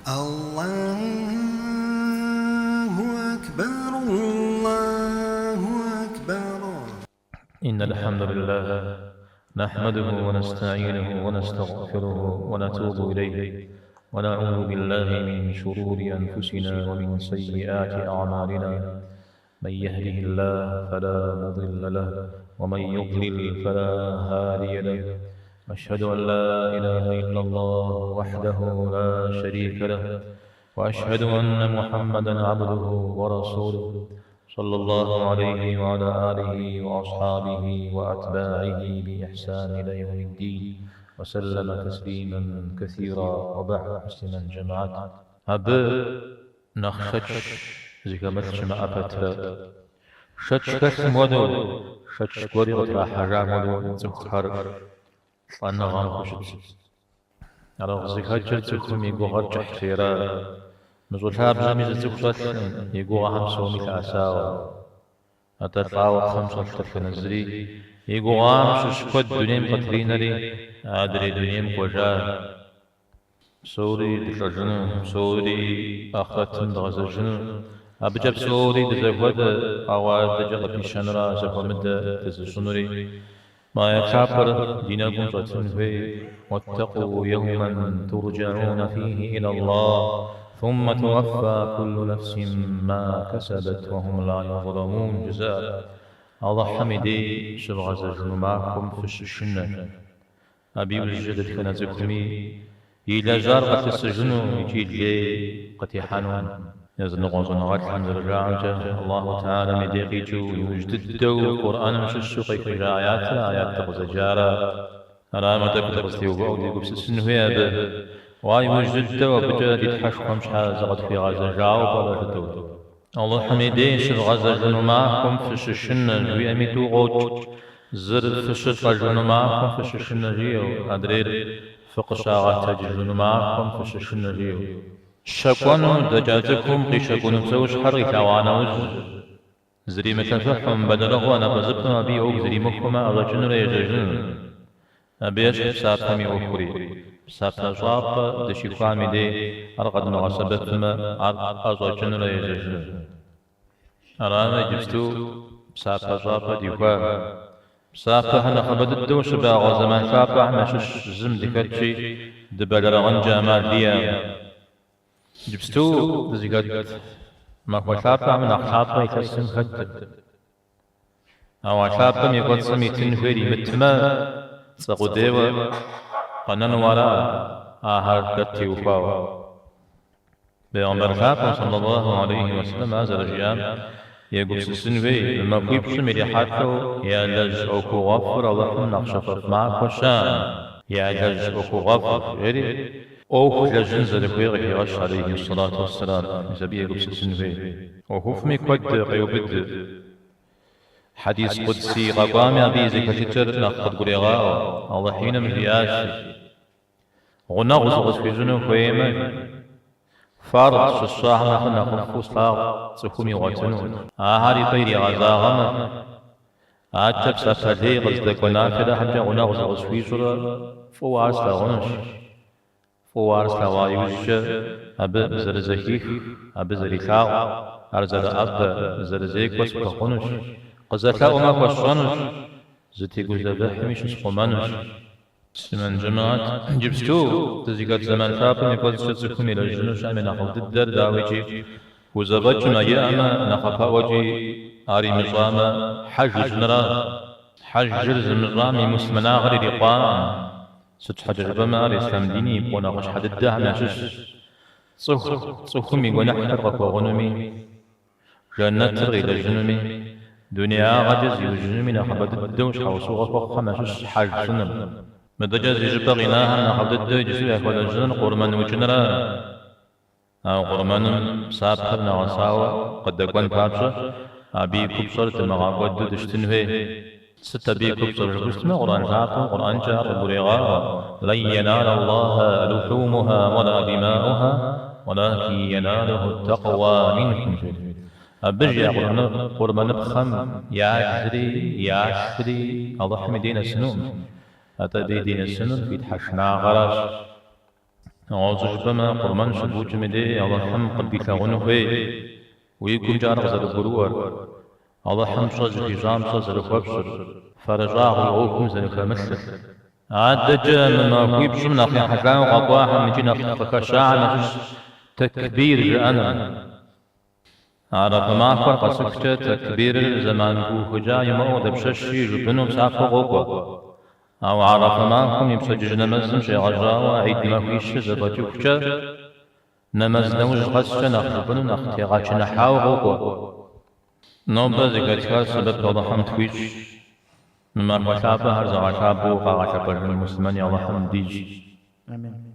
Аллаху акбар, Аллаху акбар. إن الحمد لله نحمده ونستعينه ونستغفره ونتوب إليه ونعوذ بالله من شرور أنفسنا ومن سيئات أعمالنا من يهده الله فلا مضل له ومن يضلل فلا هادي له أشهد أن لا إله إلا الله وحده لا شريك له وأشهد أن محمدا عبده ورسوله صلى الله عليه وعلى آله وأصحابه وأتباعه بإحسان إلى يوم الدين وسلم تسليما كثيرا وبعد. Муслъымэн жэмыхьэт. Абы нэхъ шэч зыхэмылъ щымыӏэ пэтрэ, шэч хэлъым хуэдэу, шэч гуэри къытрахьэжам хуэдэу цӏыхухэр лӏэныгъэм хущытщ. Ар къызыхэкӏыр цӏыхум и гугъэр кӏыхьщи ара. Мы щӏы лъабжьэми зы цӏыху щӏэлъкъым и гугъэхэм псоми лъэӏэсауэ. Атӏэ лӏауэ кхъэм щӏэлъ дэтхэнэ зыри и гугъам щыщ куэд дунейм къытринэри, адрей дунейм кӏуэжа. Псори дылӏэжыну, псори ахърэтым дгъэзэжыну, абыкӏэ псори дызэхуэдэ, ауэ адэкӏэ къыпищэнура зэхуэмыдэ дызыщӏынури. Мы аят лъапӏэр ди нэгум щӏэтын хуей, Уэттэкъу еумэн турджэӏуна фихи илаллах, суммэ тууэффа куллу нэфсин ма кэсэбэт уэ хум ла юзламун жызыӏэр. Алыхьым и дей щывгъэзэжыну махуэм фыщышынэ. Абы иужькӏэ дэтхэнэ цӏыхуми илэжьар къылъысыжыну икӏи лей къытехьэнукъым. Языныкъуэ щӏэныгъэлӏхэм зэрыжаӏэмкӏэ, Аллаху Тэхьэлам и дей къикӏыу иужь дыдэу Къурӏэным щыщу къехыжа аятыр аят дыкъызэджара. Арамэ, тӏэкӏу дыкъызэтеувыӏэу дегупсысын хуей абы. Уа, иужь дыдэу абыкӏэ ди Тхьэшхуэм щхьэ зыкъытхуигъэзэжауэ пӏэрэ жытӏэу. Алыхьым и дей щывгъэзэжыну махуэм фыщышынэ, жиӏэми тӏу къокӏ. Зыр фыщылӏэжыну махуэм фыщышынэ жиӏэу, адрейр фыкъыщагъэтэджыжыну махуэм фыщышынэ жиӏэу. Щэкӏуэну дэкӏа цӏыхум къищэкӏуэну псэущхьэр къилъэгъуа нэужь, зримылъэфыхьу, мыбэлэрыгъыу а напӏэзыпӏэм абы и ӏуэху зримыхуэмэ, ӏэщӏэкӏынурэ ежьэжыну. Абы ещхь псапэм и ӏуэхури. Псапэ щӏапӏэ дыщихуам и дей ар къэдмыгъэсэбэпмэ, ар тӏэщӏэкӏынурэ ежьэжыну. Арамэ, иджыпсту псапэ щӏапӏэ дихуа. Псапэхэр нэхъыбэ дыдэу щыбагъуэ зэман лъапӏэхэм ящыщ зым дыхэтщи, дыбэлэрыгъынкӏэ ӏэмал диӏэкъым. Иджыпсту дызыхэт махуэ лъапӏэхэм нэхъ лъапӏэ илъэсым хэткъым. Ауэ а лъапӏэм и кӏуэцӏым итын хуейр имытмэ, цӏэ къудейуэ къэнэну ара ахэр дэ ттеухуауэ? Бегъымбар лъапӏэм, сэллаллаху алейхи уэсэлэм, ар зэрыжиӏам егупсысын хуей, мы махуипщӏым ирихьэлӏэу ялэжь ӏуэхугъуэфӏыр Алыхьым нэхъ щыфӏэфӏ махуэ щыӏэкъым, ялэжь ӏуэхугъуэфӏыр, жери ӏуэху лэжьын зэрыхуейр къыхегъэщ алейхи сэлату уэсэлам, мис абы егупсысын хуей. ӏуэхуфӏми куэд къеубыд. Хьэдис къудси къэкӏуами абы и зэхэлъыкӏэр нэхъ къыдгурегъаӏуэ, Алыхь Иным жиӏащи, Гъунэгъу зыкъысхуищӏыну хуеймэ, фарз щысщӏахэм нэхърэ нэхъыфӏу слъагъу цӏыхум игъуэтыну. Ахэр и пӏэ иригъэзагъэмэ, адэкӏэ псапэ лей къыздэкӏуэ нафилэхэмкӏэ гъунэгъу зыкъысхуищӏурэ фӏыуэ ар слъагъунущ. Фӏыуэ ар слъэгъуа иужькӏэ абы зэрызэхих, абы зэрилъагъу, ар зэрыӏэбэ, зэрызекӏуэ сыхуэхъунущ, къызэлъэӏумэ хуэсщӏэнущ, зытегузэвыхьми щысхъумэнущ. Муслъымэн жэмыхьэт, иджыпсту дызыхэт зэман лъапӏэм и кӏуэцӏкӏэ цӏыхум илэжьыну щыӏэм я нэхъыфӏ дыдэр, дауикӏи, хузэфӏэкӏмэ, иӏэмэ, нэхъапэӏуэкӏи ар имыщӏамэ, хьэж ищӏынра? Хьэжыр зымыщӏам и муслъымэнагъэр ирикъуакъым. Сыт щхьэкӏэ жыпӏэмэ, ар ислъам диным и пкъо нэхъыщхьэ дыдэхэм ящыщщ. Цӏыху, цӏыхум и гуэныхьхэр къыхуэгъунуми, жэнэтыр къилэжьынуми, дунеягъэкӏэ зиужьынуми нэхъыбэ дыдэу щхьэусыгъуэ хуэхъухэм ящыщщ хьэж щӏыныр. Мыдэкӏэ зи щӏыпӏэ къинахэм нэхъыфӏ дыдэу иджыпсту яхуэлэжьынур къурмэн укӏынра? Ауэ къурмэным псапэр нэгъэсауэ къыдэкӏуэн папщӏэ, абы и купщӏэр дымыгъэкӏуэду дыщытын хуей. Сыт абы и купщӏэр жыпӏэу щытмэ, Къурӏэн лъапӏэм Къурӏэнкӏэ ар къыгурегъаӏуэ, Лэн йэнал Аллаха лухьумуха уэла димаӏуха, уэлакин йэналуху ттэкъуа минкум, жери. Абы жиӏа къурмэныпхъэм ялри ялъри Алыхьым и дей нэсынукъым. Атӏэ абы и дей нэсынур фи тхьэшынагъэращ. Нэгъуэщӏу жыпӏэмэ, къурмэн щыбукӏым и дей Алыхьым къыбилъагъуну хуей, уи гумкӏэ ар къызэрыбгурыӏуэр, Алыхьым пщӏэ зыхуищӏам пщӏэ зэрыхуэпщӏыр, фэрыщӏагъ уи ӏуэхум зэрыхэмылъыр. Адэкӏэ мы махуипщӏым нэхъ ехьэлӏауэ къэкӏуахэм икӏи нэхъ къыхэщахэм ящыщщ тэкбир жыӏэныр. Арэфэ махуэр къэсыхукӏэ тэкбирыр зэман пыухыкӏа имыӏэу дапщэщи жыпӏэну псапэу къокӏуэ. Ауэ Арэфэ махуэм и пщэдджыжь нэмэзым щегъэжьауэ гьид махуищыр зэфӏэкӏыхукӏэ нэмэз нэужь къэскӏэ нэхъ жыпӏэну нэхъ тегъэчыныхьауэ къокӏуэ. Нобэ зэхэтхар сэбэп Алыхьым тхуищӏ. Мы махуэ лъапӏэхэр зыгъэлъапӏэу къагъэлъэпӏэжын муслъымэни Алыхьым дищӏ. Амин.